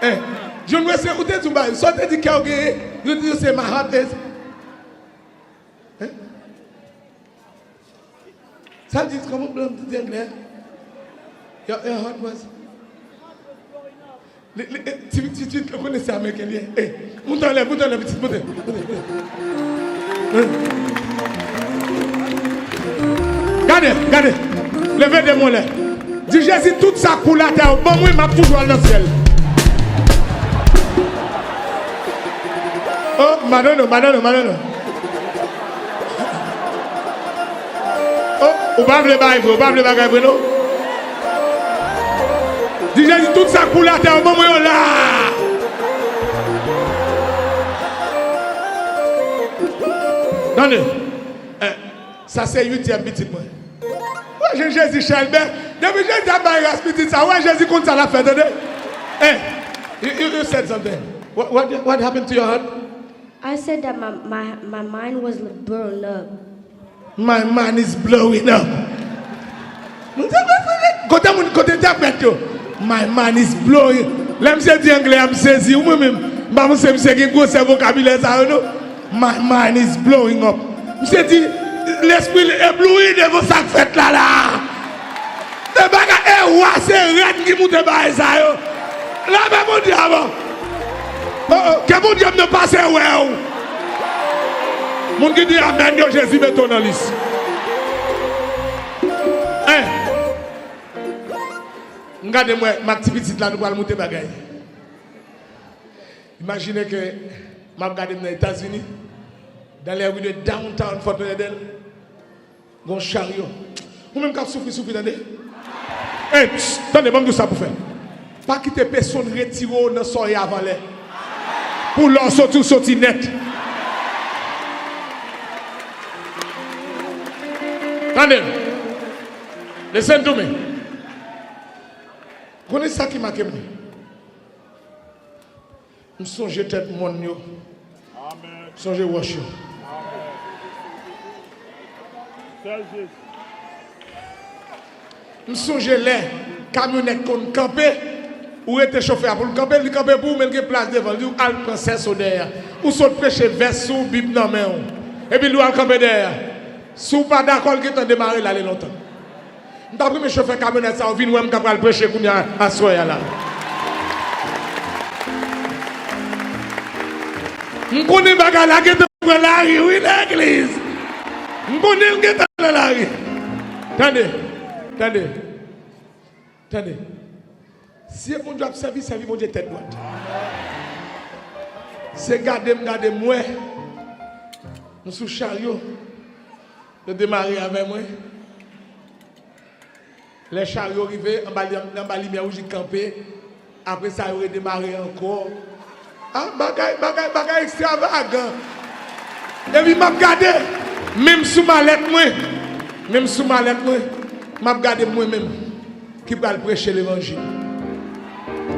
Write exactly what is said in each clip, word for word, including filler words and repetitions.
Eh, John Wesley, ou te di yon bagay, sa w te di kè w genyen, you, you say my heart is. Eh? Sa di, kòman blan di anglè? Your, your heart was. Li, li, eh, ti, ti, ti, ou konnen se ameriken li ye. Eh, moute anlè, moute anlè, pitit, moute, moute, moute. Eh. Gade, gade. Leve de men w anlè. Di Jezi, tout sa k pou latè yo ban mwen, m ap toujou al nan syèl. Oh, madanm, madanm, madanm. Oh, ou pa vle bay vre, ou pa vle bagay vre non. Di Jezi, tout sa k pou latè yo ban mwen yo la. Tande. Eh, sa se uityèm pitit mwen. Wè jan Jezi chèlbè. Depi Jezi ap bay ras pitit sa, wè Jezi konn sa l ap fè, tande. Eh, you, you, you said something. What, what, what happened to your heart? I said that my, my, my mind was blowing up. My mind is blowing up. Kote moun, kote entèprèt yo? My mind is blowing. Lè misye di anglè a, m sezi. Ou mwen menm, m pa panse misye gen gwosè vokabilè sa yo non. My mind is blowing up. Misye di, lespri l ebloui devan sa k fèt la la. Se bagay, e wa, se rèn ki moute bagay sa yo. Lapè Bondye avan. Oh, oh, ke Bondye m nan pase wè w. Moun ki di amèn yo, Jezi mete w nan lis. Eh. M gade m wè, m ak ti pitit la, nou pral moute bagay. Imajine ke m ap gade m nan Etazini, dans les rues de downtown Fort Lauderdale, gon charyo. Ou menm k ap soufri, soufri, tande. Ey, psst, tande, ban m di w sa pou fè. Pa kite pèsonn retire w nan sa w ye avan lè. Pou lè w soti, w soti nèt. Tande. Listen to me. Konnen sa ki make m? M sonje tèt mòn yo. Amen. M sonje wòch yo. Amen. Sèl Jezi. M sonje lè kamyonèt konn kanpe, ou rete chofè a pou l kanpe, li kanpe pou ou, men l gen plas devan l, li di w al pran sèso dèyè a. Ou sot preche vès sou w, Bib nan men w. Epi li w al kanpe dèyè a. Si w pa dakò, l gentan demare l ale lontan. M t ap renmen chofè kamyonèt sa yo vin wè m k ap pral preche kounye a, aswè a la. M konnen bagay la gentan pran lari, wi, legliz. M konnen l gentan nan lari. Tande, tande, tande. Si e Bondye w ap sèvi, sèvi Bondye tèt dwat. Se gade m, gade m wè. M sou charyo. Yo demare avè mwen. Lè charyo rive, anba li-, anba limyè wouj, li kanpe. Apre sa, yo redemare ankò. Ah, bagay, bagay, bagay ekstravagan. Epi m ap gade, menm sou malèt mwen, menm sou malèt mwen, m ap gade mwen menm ki pral preche levanjil.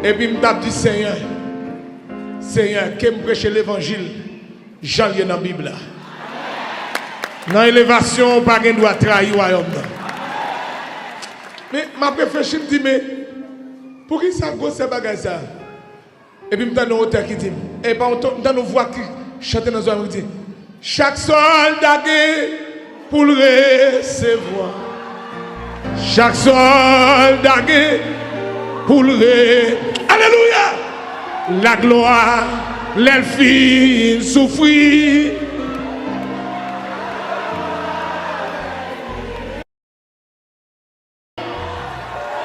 Epi m t ap di, Senyè, Senyè, ke m preche levanjil jan l ye nan Bib la. Nan elevasyon, ou pa gen dwa trayi wayòm nan. Men, m ap reflechi, m di, men, poukisa gwosè bagay sa? Epi m tande yon otè ki di m, e pa yon ton, m tande yon vwa ki chante nan zòrèy mwen ki di, chak sòlda gen pou l resevwa. Chak sòlda gen pou l re-, alelouya! Laglwa, lè l fin soufri.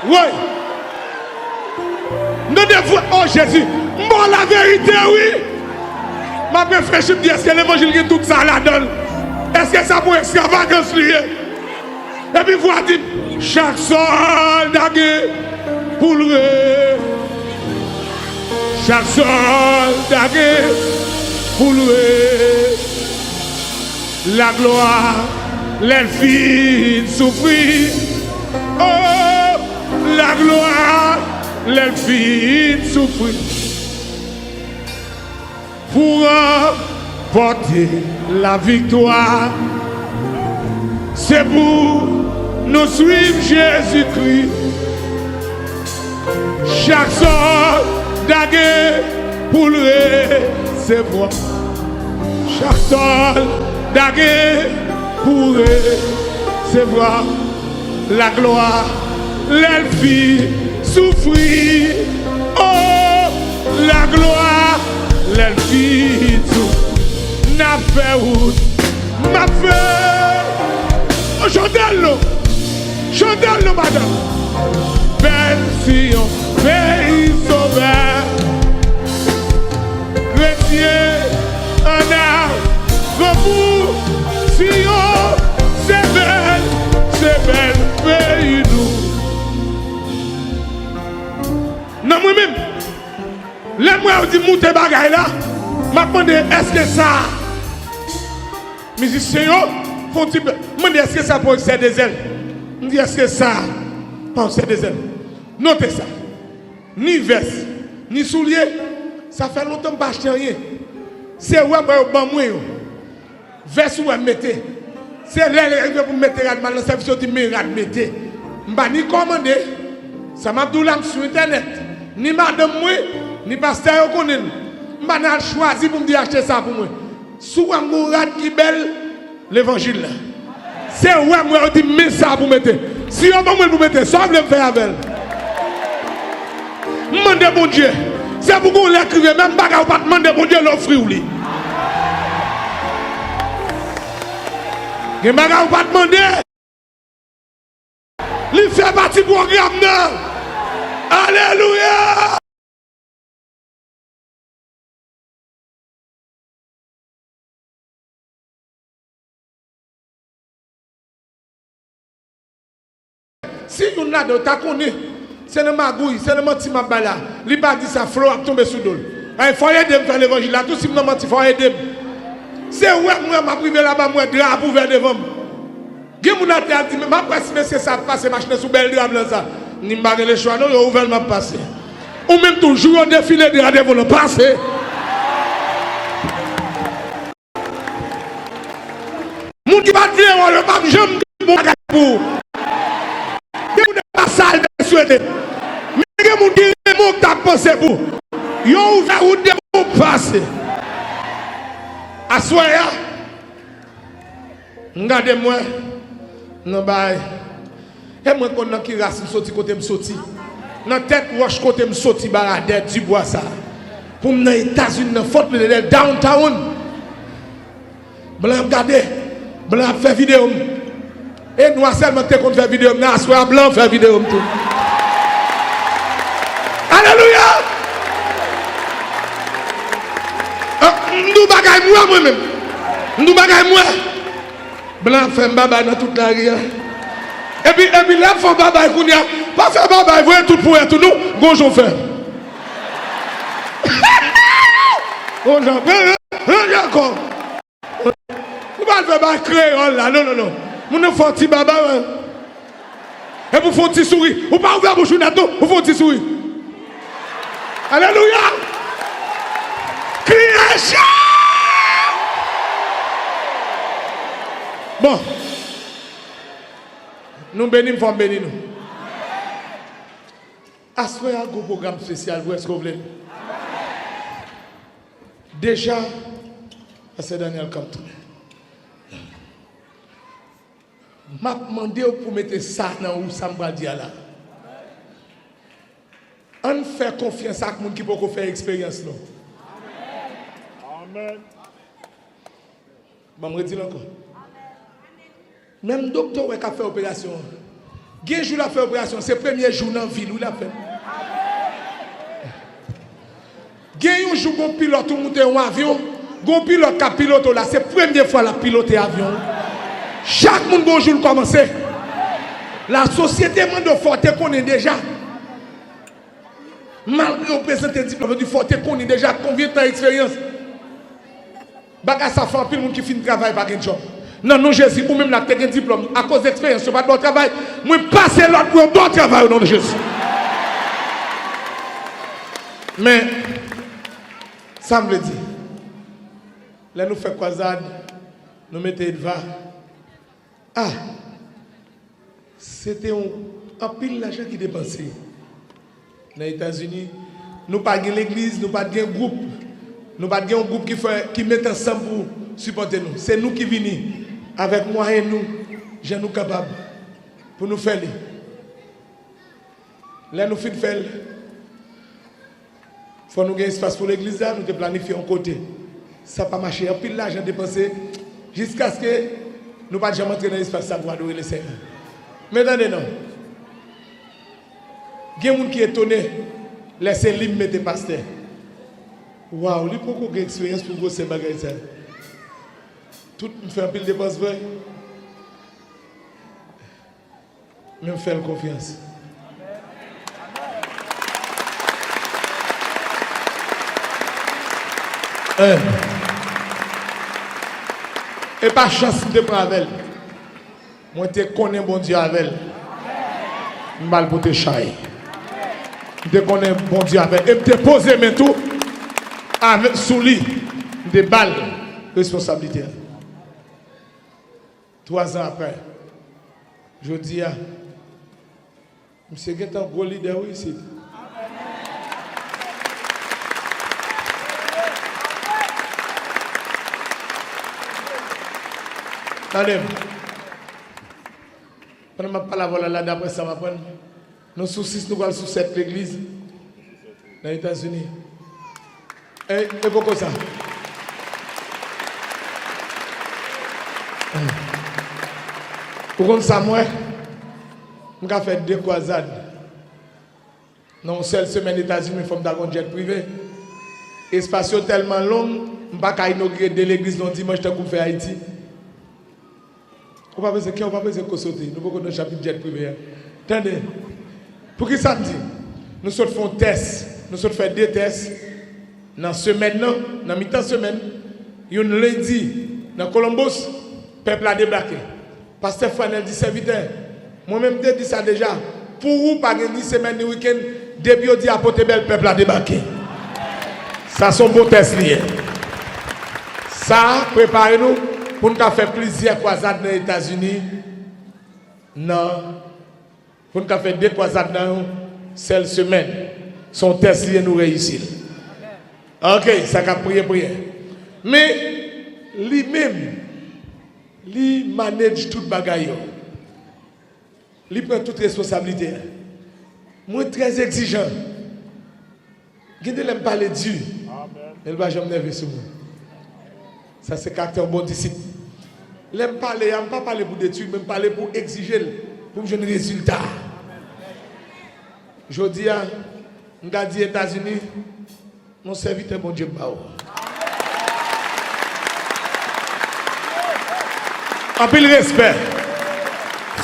Woy! M tande vwa, o Jezi, m ba w laverite, wi. M ap reflechi, m di, èske levanjil gen tout sa ladan l? Èske sa pou ekstravagans li ye? Epi vwa di m, chak sòlda gen pou l re-, chak sòlda gen pou l re-, laglwa, lè l fin soufri. Oh, laglwa, lè l fin soufri. Pou ranpòte laviktwa, se pou nou swiv Jezikri. Chak sòlda gen pou l resevwa. Chak sòlda gen pou resevwa laglwa lè l fin soufri. O, laglwa lè l fin soufri. N ap fè wout, m ap fè. O, chante l non. Chante l non, madanm. Bèl Siyon, peyi Sovè. Kretyen, ann avan pou Siyon, se bèl, se bèl peyi nou. Nan mwen menm, lè m wè yo di m moute bagay la, m ap mande, èske sa mizisyen yo fè yon ti bè-, m mande, èske sa pa yon sè de zèl? M di, èske sa pa yon sè de zèl? Note sa. Ni vès, ni soulye, sa fè lontan m pa achte anyen. Se wè m wè yo ban mwen yo. Vès ou wè m mete. Se lè l rive pou m mete rad m al nan sèvis, yo di m men rad mete. M pa ni kòmande. Sa m ap di w la, m sou entènèt. Ni madanm mwen, ni pastè yo konnen l. M pa nan al chwazi pou m di achte sa pou mwen. Si w wè m gen yon rad ki bèl, levanjil la. Se wè m wè yo di m men sa pou mete. Si yo ban mwen l pou mete, sa w vle m fè avè l? M mande Bondye. Se pou gen yon lè k rive, menm bagay ou pa t mande Bondye, l ofri w li. Gen bagay ou pa t mande. Li fè pati pwogram nan. Alelouya! Si youn ladan yo ta konnen se nan magouy, se nan manti m ap bay la, li pa di sa, Flo ap tonbe sou do l. Ay, fò w ede m fè levanjil la tou, si m nan manti, fò w ede m. Se wè m wè m ap rive laba, m wè dra ap ouvè devan m. Gen moun atè ap di, "Men m ap wè si mesye sa ap pase machin nan sou bèl dra blan sa." Ni m pa gen lechwa non, yo ouvè l, m ap pase. Ou menm tou, jou yo defile dra devan w lan, pase. Moun ki pa t vle wè w, yo p ap janm di bon bagay pou ou. Gen moun yo pa sa l te swete. Men gen moun ki renmen w, k t ap panse pou w. Yo ouvè wout devan w, pase. Aswè a, m gade m wè nan bay. E mwen konn nan ki ras m soti, kote m soti. Nan tèt wòch kote m soti, Baradè, Dibwa sa. Pou m nan Etazini, nan Fort Lauderdale, downtown. Blan ap gade, blan ap fè videyo m. E nwa sèlman ki te konn fè videyo m nan, aswè a blan fè videyo m tou. Alelouya! Ah, m di w bagay m wè mwen menm. M di w bagay m wè. Blan ap fè m babay nan tout lari a. Epi, epi lè ap fè w babay kounye a, pa fè babay, voye tout pou wè tou non, gon jan w fè. Gon jan, gon jan ankò. Ou pa al fè bay kreyòl la, non, non, non. Moun nan fè yon ti babay, wè. Epi w fè yon ti souri. Ou pa ouvè bouch ou nèt, non. Ou fè yon ti souri. Alelouya! Kriye Jezi! Bon. Nou beni m, fò m beni nou. Aswè a, gwo pwogram espesyal pou, èske w vle l? Deja, Pastè Daniel, kanpe tounen. M ap mande w pou mete sa nan ou, sa m pral di a la. Ann fè konfyans ak moun ki poko fè eksperyans, non. Amèn. Ban m redi l ankò. Menm doktè w wè k ap fè operasyon an, gen jou l ap fè operasyon an, se premye jou nan vi l wi l ap fè l. Gen yon jou, gon pilòt ou moute yon avyon, gon pilòt k ap pilote w la, se premye fwa l ap pilote avyon an. Chak moun gon jou l kòmanse. Lasosyete mande w fò w te konnen deja. Malgre yo prezante diplòm, yo di fò w te konnen deja, konbyen tan eksperyans. Bagay sa fè anpil moun ki fin travay pa gen djòb. Nan non Jezi, ou menm la k te gen diplòm, akoz eksperyans yo pa t ba w travay, mwen pase lòd pou yo ba w travay o non de Jezi. Men, sa m vle di, lè nou fè kwazad, nou mete edva, ah, se te yon anpil lajan ki depanse nan Etazini. Nou pa gen legliz, nou pa t gen gwoup. Nou pa t gen yon gwoup ki fè, ki met ansanm pou sipòte nou. Se nou ki vini avèk mwayen nou, jan nou kapab, pou nou fè li. Lè nou fin fè l, fò nou gen espas pou legliz la, nou te planifye yon kote. Sa pa mache, anpil lajan depanse, jiskaske nou pa t janm antre nan espas sa pou adore Leseyè. Men tande non. Gen moun ki etone lè se li m mete pastè. Waw, li poko gen eksperyans pou gwosè bagay sa. Tout m fè anpil depans vre. Men m fè l konfyans. Hein. E pa chans m te pran avè l. Mwen te konnen Bondye avè l. M ba l pote chay. M te konnen Bondye avè l. E m te poze men tou avè, sou li. M te ba l responsablite a. Twa zan apre, jodi a, misye gentan gwo lidè wi isit. Tande m. Pandan m ap pale avè w la, la, daprè sa m aprann, nou sou sis, nou pral sou sèt legliz nan Etazini. E, e poko sa. Ou konn sa m wè? M ka fè de kwazad. Nan yon sèl semèn Etazini, fò m ta gon djèt prive. Espas yo tèlman long, m pa ka inogire de legliz nan yon dimanch tankou m fè Ayiti. Ou pa bezwen kè, ou pa bezwen ko sote. Nou poko nan chapit djèt prive a. Tande. Poukisa m di? Nou sot fè yon tès. Nou sot fè de tès nan semèn nan, nan mitan semèn. Youn lendi, nan Columbus, pèp la debake. Pastè Franel di, sèvitè, mwen menm m te di sa deja, pou ou pa gen ni semèn ni wikenn, depi yo di a pote bèl, pèp la debake. Sa se yon bon tès li ye. Sa prepare nou pou n ka fè plizyè kwazad nan Etazini, nan, pou n ka fè de kwazad nan yon sèl semèn. Se yon tès li ye, nou reyisi l. Ok, sa k ap priye, priye. Men, li menm, li manage tout bagay yo. Li pran tout responsablite a. Mwen trè egzijan. Gen de lè m pale di, men l pa janm nève sou mwen. Sa se karaktè yon bon disip. Lè m pale a, m pa pale pou detwi, men m pale pou egzije l, pou m jwenn rezilta. Jodi a, m ka di Etazini, yon sèvitè Bondye m ba w. Anpil respè.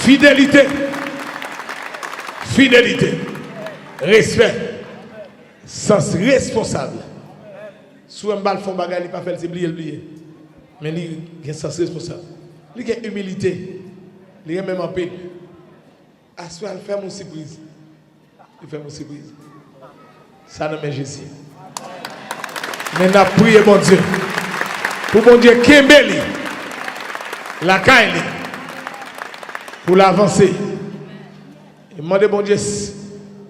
Fidelite. Fidelite. Respè. Sans responsab. Si w wè m ba l fè yon bagay, li pa fè l, se bliye l bliye. Men li gen sans responsab. Li gen imilite. Li renmen m anpil. Aswè a, l fè m yon sipriz. Li fè m yon sipriz. Sa nan men Jezi. Men n ap priye Bondye. Pou Bondye kenbe li lakay li. Pou l avanse. E mande Bondye s-,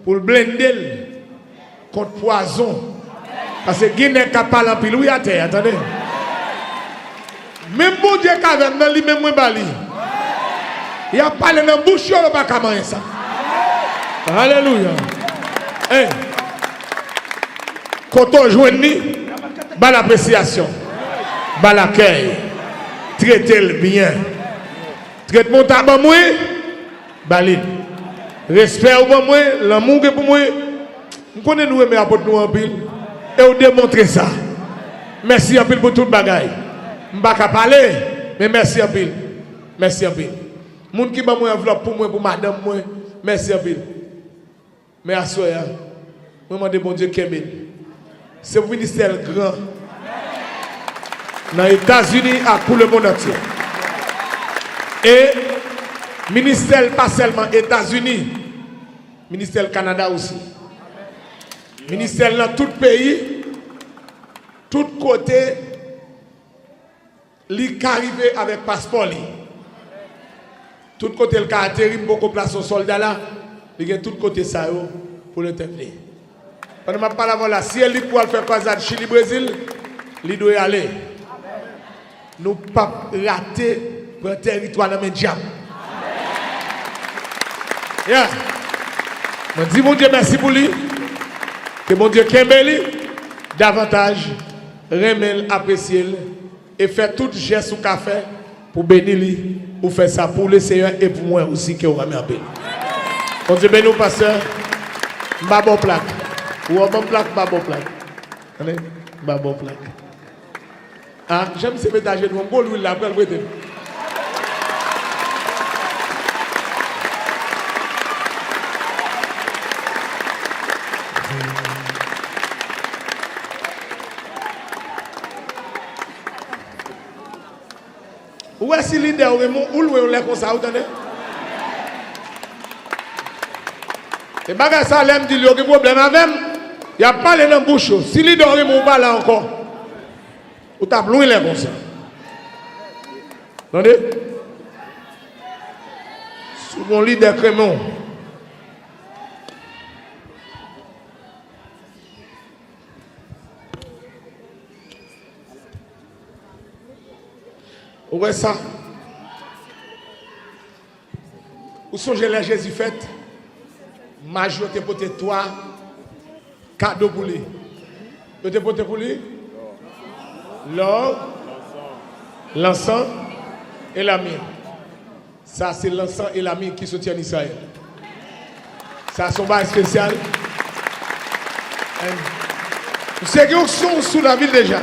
pou l blende l kont pwazon. Paske gen nèg k ap pale anpil wi atè a, tande. Menm Bondye k avè m nan, li menm mwen ba li. Y ap pale nan bouch yo, yo pa ka manyen sa. Alelouya. Hey. Kote w jwenn li, ba l apresyasyon. Ba l akèy. Trete l byen. Tretman w ta ban mwen, ba li l. Respè w ban mwen, lanmou w gen pou mwen. M konnen nou renmen apot nou anpil. E w demontre sa. Mèsi anpil pou tout bagay. M pa ka pale, men mèsi anpil. Mèsi anpil. Moun ki ban mwen anvlòp pou mwen, pou madanm mwen, mèsi anpil. Men aswè a, mwen mande Bondye kenbe l. Se pou ministè l gran nan Etazini ak pou lemonn antye. E ministè l pa sèlman Etazini, ministè l Kanada osi. Ministè l nan tout peyi, tout kote. Li ka rive avèk paspò li. Tout kote l ka ateri, m poko plase yon sòlda la, li gen tout kote sa yo pou l entèvni. Pandan m ap pale avè w la, si Eli pou al fè kwazad Chili, Brezil, li dwe ale. Nou p ap rate pran tèritwa nan men dyab. Yeah. Mwen di Bondye mèsi pou li. Ke Bondye kenbe li davantaj, renmen l, apresye l, e fè tout jès ou ka fè pou beni li. Ou fè sa pou le Seyè e pou mwen osi, ke w renmen anpil. Bondye beni w, pastè. M ba ba w plak. Ou wè, ban m plak, m ba ba w plak. Tande? M ba ba w plak. Ah, jan misye met ajenou, m gwo lwil la, pral prete m. Ou wè si lidè w renmen w, ou lwe yon lè konsa, ou tande? E bagay sa, lè m di l yo gen pwoblèm avè m, y ap pale nan bouch yo. Si lidè w renmen w, ou pa la ankò. Ou t ap lwen lè konsa. Tande? Si w gon lidè k renmen w. Ou wè sa? Ou sonje lè Jezi fèt? Maj yo te pote twa kado pou li. Yo te pote pou li lò, lansan e lamir. Sa se lansan e lamir ki soti ann Izrayèl. Sa se yon bagay espesyal. Misye gen onksyon sou lavi l deja.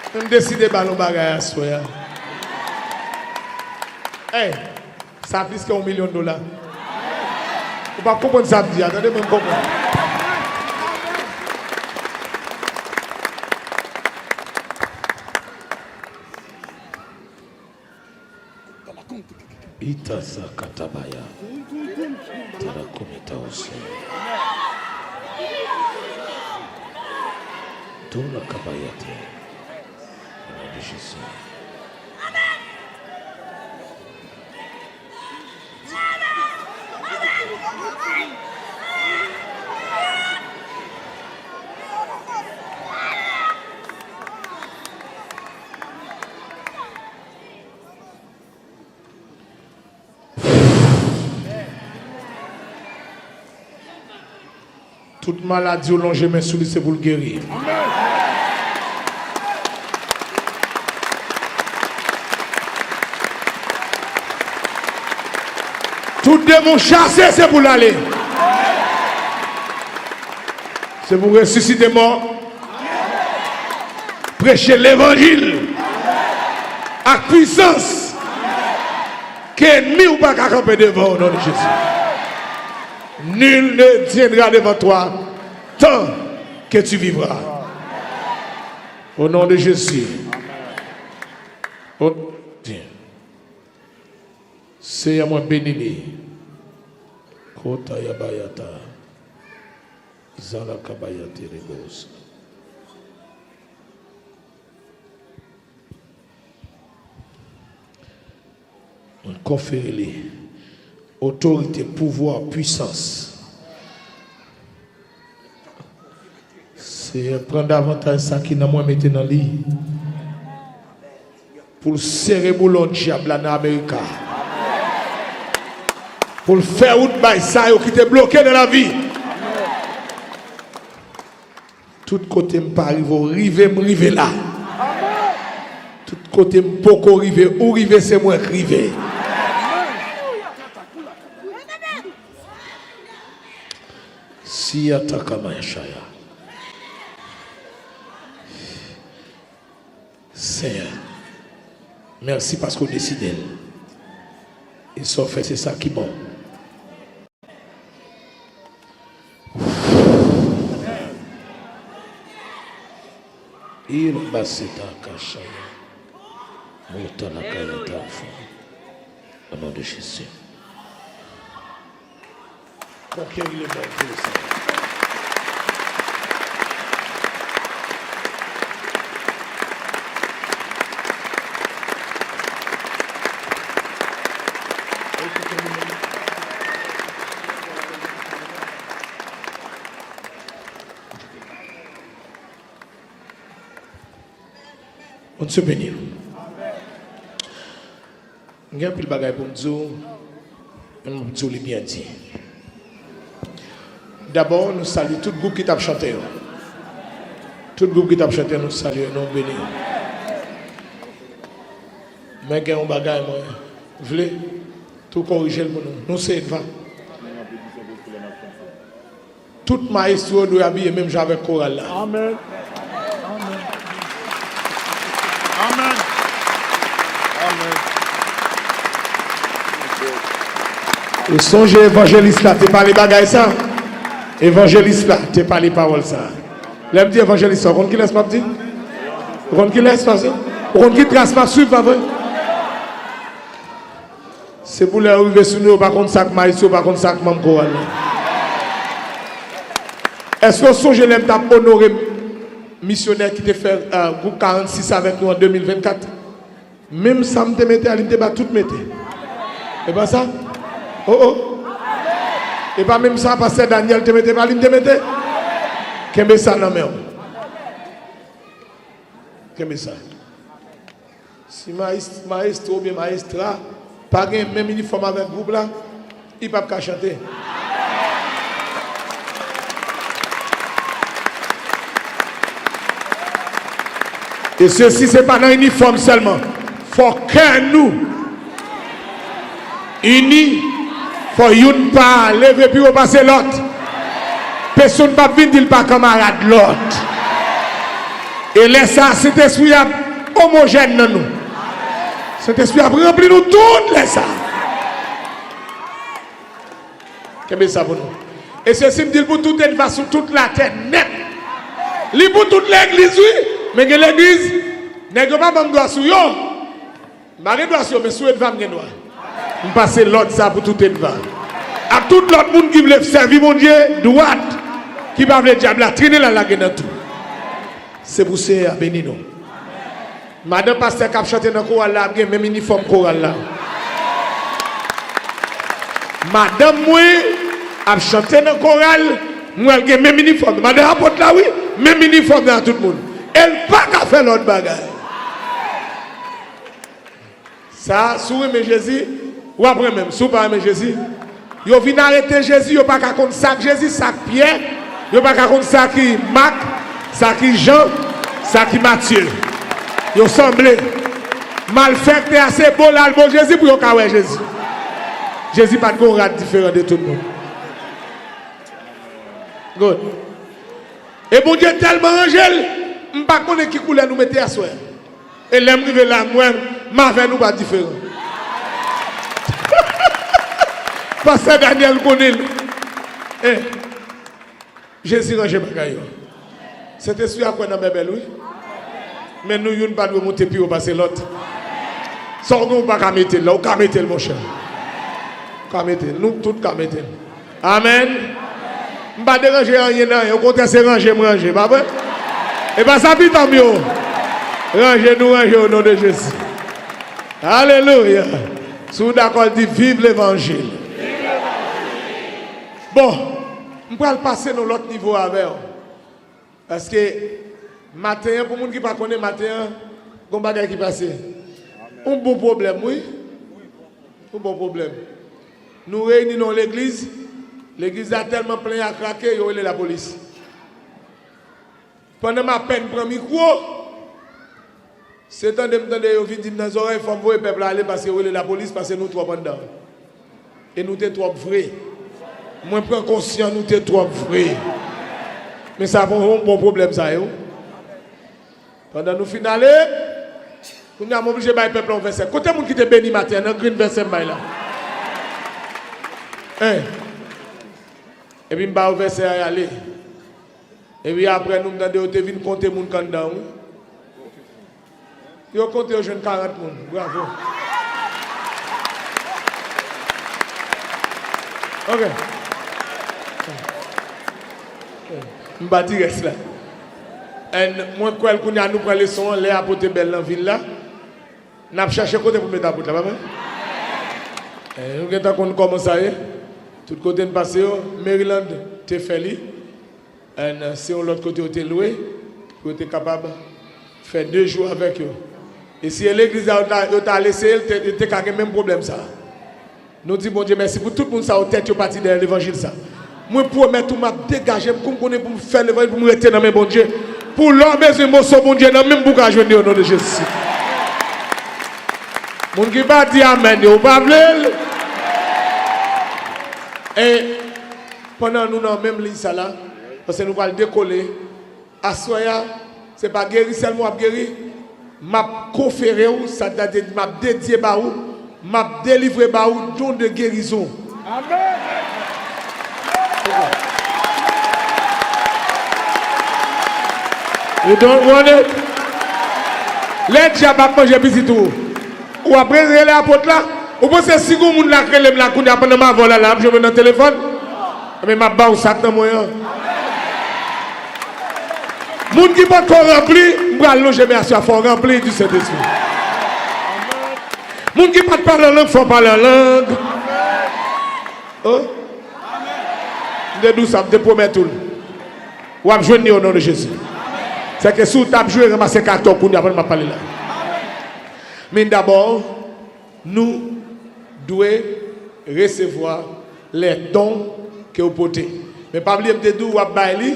M deside ba l yon bagay aswè a. Hey, sa plis ke yon milyon dola. Ou p ap konprann sa m di a, tande mwen konprann. Itasa katabaya. Tarakomita ose. Tola kabayate. Au nom de Jésus. Tout maladi yo lonje men sou li, se pou l geri. Tout demon chase, se pou l ale. Se pou resisite mò. Preche levanjil ak pwisans ke ènmi w pa ka kanpe devan w, o non de Jezi. Nul ne viendra devant toi tant que tu vivras. Au nom de Jésus. O, Senyè, mwen beni li. Kota yabayata. Zala kabayate rebos. Mwen konfere li otorite, pouvwa, pwisans. Senyè, pran davantaj sa ki nan mwen, mete nan li. Pou l sere boulon dyab la nan Amerika. Pou l fè wout bay sa yo ki te bloke nan lavi. Tout kote m pa rive, ou rive, m rive la. Tout kote m poko rive, ou rive, se mwen k rive. Si ataka mayashaya. Senyè, mèsi paske w deside l. E sa w fè, se sa ki bon. Il basita kashaya. Mota la kayata fo. Au nom de Jésus. Conquérir le monde pour le Seigneur. Bondye beni nou. M gen anpil bagay pou m di w, men m ap di w li byen di. Dabò, nou salye tout gwoup ki t ap chante yo. Tout gwoup ki t ap chante, nou salye, nou beni. Men gen yon bagay mwen vle, tou korije l pou nou. Nou se Edva. Tout mayestwo dwe abiye menm jan avèk koral la. Amèn. Amèn. Amèn. Amèn. Ou sonje evanjelis la te pale bagay sa? Evanjelis la te pale pawòl sa. Lè m di evanjelis la, ou konn kilès m ap di? Ou konn kilès, pase? Ou konn ki tras m ap swiv, pa vre? Se pou lè yo rive sou nou, yo pa konn sa k mayestwo, yo pa konn sa k manm koral la. Èske w sonje lè m t ap onore misyonè ki te fè, eh, gwoup karannsis avèk nou an de mil vennkat? Menm sa m te mete a, li m te ba tout mete. E pa sa? Oh, oh. E pa menm sa pastè Daniel te mete, pa li m te mete? Kenbe sa nan men w. Kenbe sa. Si mayes-, mayestwo oubyen mayestra pa gen menm inifòm avèk gwoup la, li p ap ka chante. E sesi, se pa nan inifòm sèlman. Fò kè nou ini, fò youn pa leve pi wo pase lòt. Pèsonn p ap vin di l pa kanmarad lòt. E lè sa a, Sentespri ap omojèn nan nou. Sentespri ap ranpli nou tout lè sa a. Kenbe sa pou nou. E sesi m di l pou tout Edva sou tout latè nèt. Li pou tout legliz, wi. Men gen legliz, nèg yo pa ban m dwa sou yo. M pa gen dwa sou yo, men sou Edva m gen dwa. M pase lòd sa pou tout Edva. Ak tout lòt moun ki vle sèvi Bondye dwat, ki pa vle dyab la trennen l al lage nan tou. Se pou Senyè a beni nou. Madan pastè k ap chante nan koral la ap gen menm inifòm koral la. Madanm mwen ap chante nan koral, mwen al gen menm inifòm. Madan apot la, wi, menm inifòm nan tout moun. E l pa ka fè lòt bagay. Sa, si w renmen Jezi, w ap renmen m. Si w pa renmen Jezi, yo vin arete Jezi, yo pa ka konn sa k Jezi, sa k Pyè, yo pa ka konn sa ki Mak, sa ki Jan, sa ki Matye. Yo sanble. Malfektè a se bo l al bo Jezi pou yo ka wè Jezi. Jezi pa t gen yon rad diferan de tout moun. Good. E Bondye tèlman ranje l, m pa konnen ki koulè nou mete aswè. E lè m rive la, m wè m avè nou pa diferan. Pastè Daniel konnen l. Eh, Jezi ranje bagay yo. Sentespri a kwè nan bèbèl, wi. Men nou youn pa dwe monte pi wo pase lòt. Sa w gen, ou pa ka mete l la, ou ka mete l, monchè. Ou ka mete l, nou tout ka mete l. Amèn. M pa deranje anyen nan anyen. Okontrè, se ranje m ranje, pa vre? E pa sa pita m yo. Ranje nou ranje o non de Jezi. Alelouya. Si w dakò, di viv levanjil. Bon, m pral pase nan lòt nivo avè w. Paske maten an, pou moun ki pa konnen, maten an, gon bagay ki pase. Yon bon pwoblèm, wi. Yon bon pwoblèm. Nou reyini nan yon legliz. Legliz la tèlman plen a krake, yo rele lapolis. Pandan m apèn pran mikwo, se tande m tande yo vin di m nan zòrèy, fò m voye pèp la ale paske yo rele lapolis, paske nou twòp anndan. E nou te twòp vre. Mwen pran konsyans nou te twòp vre. Men sa pou yon bon pwoblèm sa yo. Pandan nou fin ale, kounye a m oblije bay pèp la yon vèsè. Kote moun ki te beni maten an, nan grenn vèsè m bay la? Hein? Epi m ba yo vèsè a, y ale. Epi apre nou, m tande yo te vin konte moun k anndan, wi. Yo konte, yo jwenn karant moun. Bravo. Ok. M pa di rès la. And mwen kwè l kounye a nou pran leson an, lè a pote bèl nan vil la. N ap chèche kote pou met apot la, pa vre? Eh, nou gentan konn kòman sa ye. Tout kote n pase yo, Maryland te fè li. And, uh, se yon lòt kote yo te lwe pou yo te kapab fè de jou avèk yo. E si e legliz la, yo ta, yo ta lese l, te, te ka gen menm pwoblèm sa. Nou di Bondye mèsi pou tout moun sa yo tèt yo pati dèyè levanjil sa. Mwen pwomèt ou, m ap degaje m kou m konnen pou m fè levanjil, pou m rete nan men Bondye. Pou lè w bezwen moso Bondye nan men m pou w ka jwenn li, o non de Jezi. Moun ki pa di amèn yo, ou pa vle l? E pandan nou nan menm liy sa la, paske nou pral dekole, aswè a, se pa geri sèlman w ap geri, m ap konfere w, sa ta vle di m ap dedye ba ou, m ap delivre ba ou don de gerizon. Amèn. You don't want it? Lè dyab ap manje pitit ou, ou ap rele apot la? Ou panse si gon moun la k rele m la kounye a pandan m avè w la, la, ap jwenn mwen nan telefòn? Men m ap ba w sa k nan mwen an. Moun ki poko ranpli, m pral lonje men aswè a, fò w ranpli di Sentespri. Moun ki pa t pale an lang, fò w pale an lang. Oh. M te di w sa, m te pwomèt ou l. W ap jwenn li o non de Jezi. Sèke si w t ap jwe, ranmase karaktè w kounye a pandan m ap pale la. Men dabò, nou dwe resevwa les dons ke w pote. Men pa bliye m te di w w ap bay li,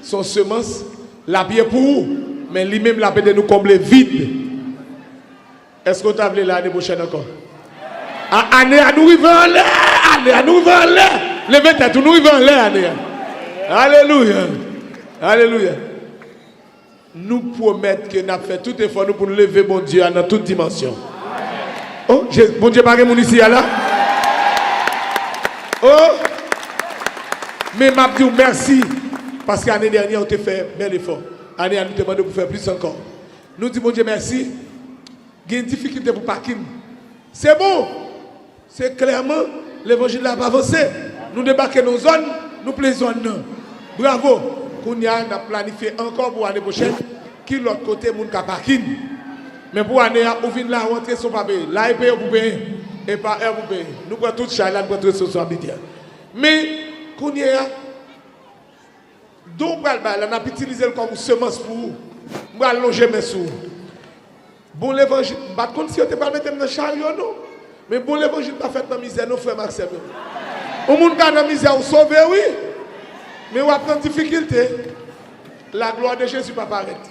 se yon semans, l ap ye pou ou, men li menm l ap ede nou konble vid. Èske w ta vle la ane pwochèn ankò? A, ane a nou rive anlè! Ane a nou rive anlè! Leve tèt ou, nou rive anlè ane a. Alelouya! Alelouya! Nou pwomèt ke n ap fè tout efò nou pou n leve Bondye a nan tout dimansyon. Oh, Je-, Bondye pa gen moun isi a la? Oh! Men m ap di w mèsi, paske ane dènyè ou te fè bèl efò. Ane a nou te mande w pou fè plis ankò. Nou di Bondye mèsi. Gen difikilte pou pakin. Se bon. Se klèman, levanjil la ap avanse. Nou debake nan yon zòn, nou plen zòn nan. Bravo! Kounye a, n ap planifye ankò pou ane pwochèn. Ki lòt kote moun ka pakin? Men pou ane a, ou vin la, ou antre, se w pa peye. La, e peye w pou peye. E pa è pou peye. Nou pran tout chay la, nou pran tout responsablite a. Men, kounye a, don w pral bay la, n ap itilize l kòm yon semans pou ou. M pral lonje men sou ou. Bon levanjil, m pa t konn si yo te pral mete m nan charyo, non. Men bon levanjil pa fèt nan mizè, non, frè m ak sè m yo. Yon moun ka nan mizè, ou sove, wi. Men w ap nan difikilte. La gloire de Jésus pa parèt.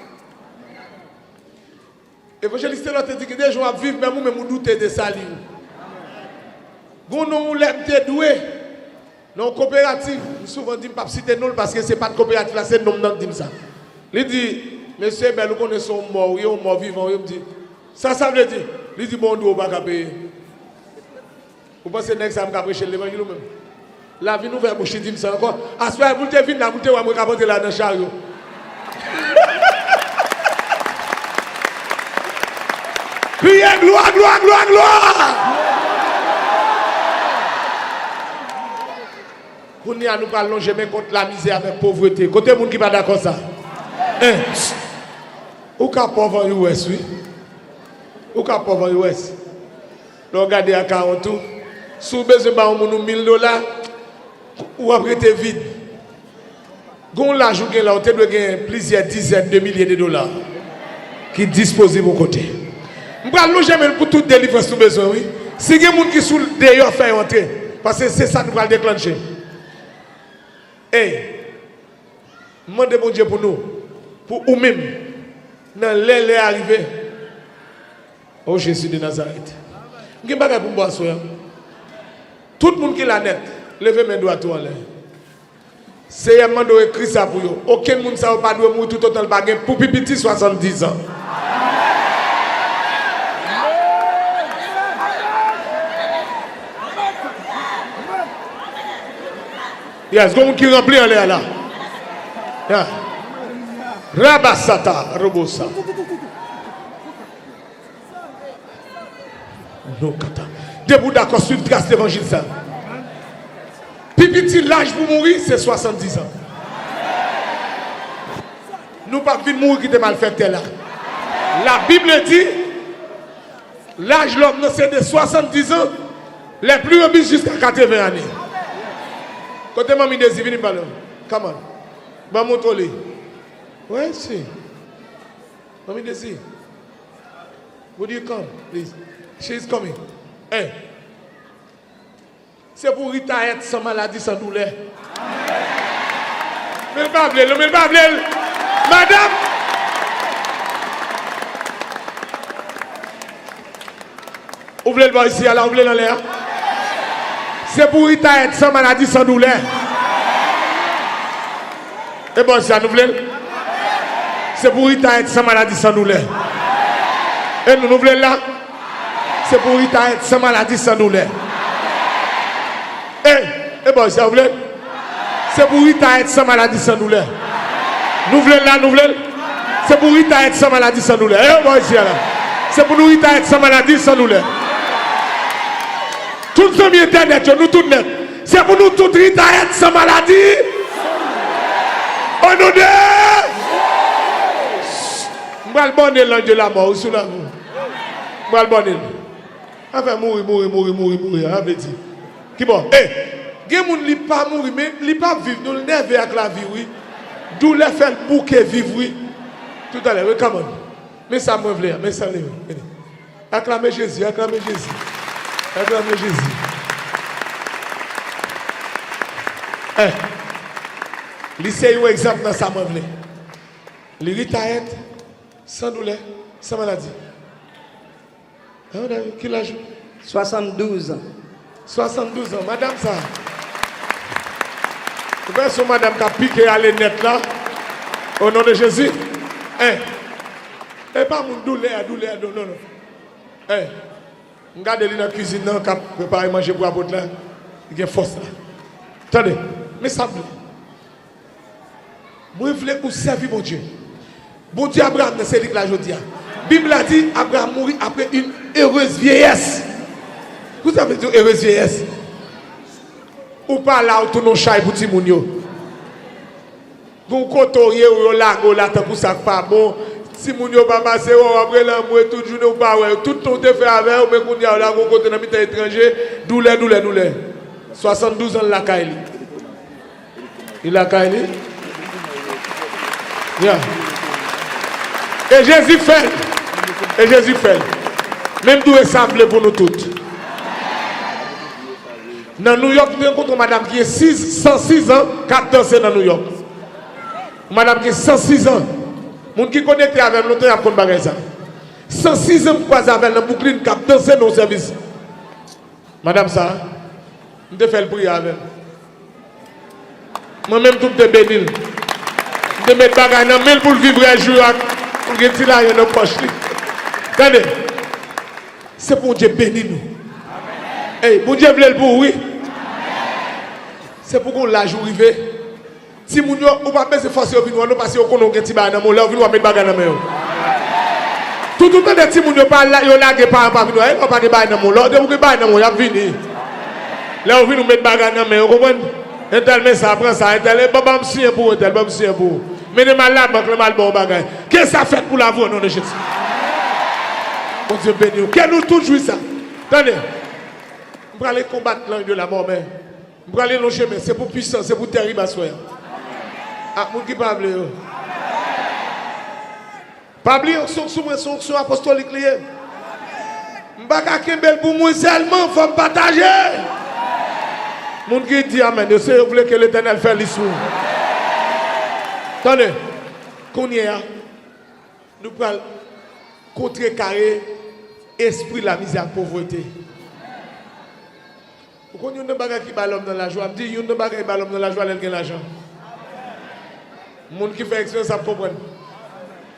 Evanjelis Telor te di, gen de jan w ap viv, menm ou menm ou doute de sali w. Gon non yon lè m te dwe nan yon koperativ, m souvan di m p ap site non l paske se pa t koperativ la, se nonm nan k di m sa. Li di, mesye Ebèl, ou konnen se yon mò w ye, yon mò vivan w ye. M di, sa sa vle di? Li di, bon, w dwe, w pa ka peye. Ou panse nèg sa m ka preche l levanjil ou menm? L ap vin ouvè bouch li di m sa ankò. Aswè a pou l te vin la, pou l te wè mwen k ap antre la nan charyo. Kriye glwa, glwa, glwa, glwa! Kounye a nou pral lonje men kont lamizè avèk povrete. Kote moun ki pa dakò sa? En. Ou ka pòv an U S, wi. Ou ka pòv an U S. Lè w gade akawont ou, si w bezwen ba yon moun ou mil dola, w ap rete vid. Gen yon laj ou gen la, ou te dwe gen plizyè dizèn de milye de dola ki dispozib yon kote. M pral lonje men pou tout delivrans nou bezwen, wi. Si gen moun ki sou deyò, fè yo antre. Paske se sa nou pral deklanche. Ey, m mande Bondye pou nou, pou ou menm, nan lè lè a rive. O Jezi de Nazarèt. M gen bagay pou m ba w aswè a. Tout moun ki la nèt, leve men dwat ou anlè. Seyè, m mande w ekri sa pou yo. Okenn moun sa yo pa dwe mouri toutotan l pa gen pou pi piti swasanndiz an. Yes, gon moun ki ranpli anlè a la. Yeah. Rabasata, robosa. Non, kata. Depi w dakò swiv tras levanjil sa. Pi piti laj pou mouri, se swasanndiz an. Nou p ap vin mouri kite malfektè la. Labib di, laj lòm nan se de swasanndiz an, les plus robustes jusqu'à quatre-vingts années. Kote manmi Dezi, vini pale. Come on. Ban m montre li. Wè, si. Manmi Dezi. Would you come, please? She's coming. Hey. Se pou Rita èt san maladi, san doulè. Men l pa vle l, non, men l pa vle l. Madanm! Ou vle l bò isi a la, ou vle l anlè a? Se pou Rita èt san maladi, san doulè. E bò isi a, nou vle l? Se pou Rita èt san maladi, san doulè. E nou, nou vle l la? Se pou Rita èt san maladi, san doulè. E, e bò isi a, ou vle l? Se pou Rita èt san maladi, san doulè. Nou vle l la, nou vle l? Se pou Rita èt san maladi, san doulè. E bò isi a la. Se pou nou Rita èt san maladi, san doulè. Tout zanmi entènèt yo, nou tout nèt. Se pou nou tout Rita èt san maladi. O non de... M pral bòne l nan de lamò, wi, sou la. M pral bòne l. Afè mouri, mouri, mouri, mouri, mouri, a vle di. Ki bò? E, gen moun li pa mouri, men li pa ap viv, non, l nève ak lavi, wi. Doulè fè l bouke viv, wi. Toutalè, wi, come on. Men sa mwen vle a, men sa l ye, wi. Aklame Jezi, aklame Jezi. Aklame Jezi. Eh, li se yon egzanp nan sa mwen vle. Li retayèt, san doulè, san maladi. Hein, David, ki laj ou? Swasanndouz an. Swasanndouz an, madanm sa. Ou wè se yon madanm k ap pike ale nèt la. O non de Jezi. Hein. E pa moun doulè a, doulè a, non, non, non. Hey, m gade li nan kizin nan, k ap prepare manje pou apot la. Li gen fòs la. Tande, men sa m vle. Mwen vle ou sèvi Bondye. Bondye Abraram nan, se li k la jodi a. Bib la di, Abraram mouri apre une heureuse vieillesse. Kounye a vle di heureuse vieillesse? Ou pa la, ou tounen yon chay pou timoun yo. Gon kote w ye, ou yo lage w la tankou sa k pa bon. Timoun yo pa pase wè w, w ap rele anmwe tout jounen, ou pa wè yo. Tout tan w te fè avè yo, men kounye a w lage w kote nan mitan etranje, doulè, doulè, doulè. Swasanndouz an l lakay li. Li lakay li? Ya. E Jezi fè l. E Jezi fè l. Men m tou e sa m vle pou nou tout. Nan Nouyòk, m te rankontre yon madanm ki gen sis, san sis an, k ap danse nan Nouyòk. Yon madanm ki gen san sis an. Moun ki konekte avè m lontan, y ap konn bagay sa. San sis an, m kwaze avè l nan Bwouklin, k ap danse nan yon sèvis. Madanm sa, m te fè l priye avè m. Mwen menm tou, m te beni l. M te met bagay nan men l pou l viv rès jou yo ak, pou l gen ti lajan nan pòch li. Tande. Se pou Bondye beni nou. Ey, Bondye vle l pou ou, wi. Se pou gon laj ou rive. Timoun yo, ou pa bezwen fòse yo vin wè w, non, paske yo konnen w gen ti bagay nan men w. Lè yo vin wè, met bagay nan men yo. Tout ou tande timoun yo pa la, yo lage paran pa vin wè, e lè w pa gen bagay nan men w. Lè w gen bagay nan men w, y ap vini. Lè yo vin, ou met bagay nan men yo, konprann? Entèl, men sa, pran sa, entèl, e ban, ban m siyen pou ou, entèl, ban m siyen pou ou. Mennen m al labank lan, m al ba w bagay. Ke sa fèt pou lavi w, o non de Jezi. Bondye beni w. Ke nou tout jwi sa. Tande. M prale konbat lang de lamò, men m prale yon chemen. Se pou pwisan, se pou tèrib aswè a. Ak moun ki pa vle yo. Pa bliye onksyon sou mwen, se onksyon apostolik li ye. M pa ka kenbe l pou mwen sèlman, fò m pataje. Moun ki di amèn yo, se yo vle ke Letènèl fè lis pou ou. Tande, kounye a, nou pral kontrekare espri lamizè ak povrete. Ou konn youn nan bagay ki ba lòm nan lajwa? M di youn nan bagay ki ba lòm nan lajwa lè l gen lajan. Moun ki fè eksperyans ap konprann.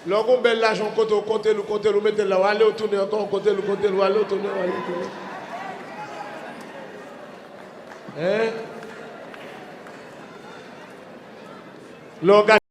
Lè w gon bèl lajan, w konte, w konte l, w konte l, w mete l la, w ale, w tounen ankò, w konte l, w konte l, w ale, w tounen, w ale, w tounen. Hein? Lè w gade